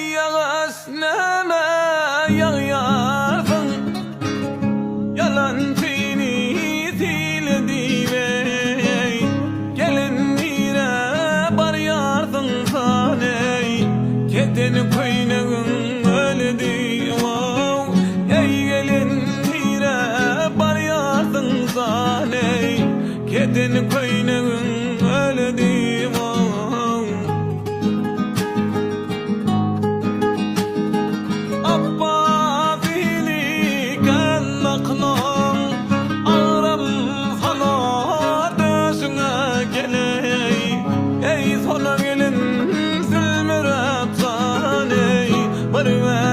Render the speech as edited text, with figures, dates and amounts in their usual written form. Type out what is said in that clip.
Ýagyş näme ýagýarsyň? Ýalançyny sil diýip eý. Gelin nirä barýarsyň san eý. Keten köýnegiň öldi wow. Eý gelin nirä barýarsyň san eý. Keten köýnegiň öldi wow. Apbas ili gallaknyň agram sala döşüňe geleý. Eý sona gelin sülmürep jan eý bir.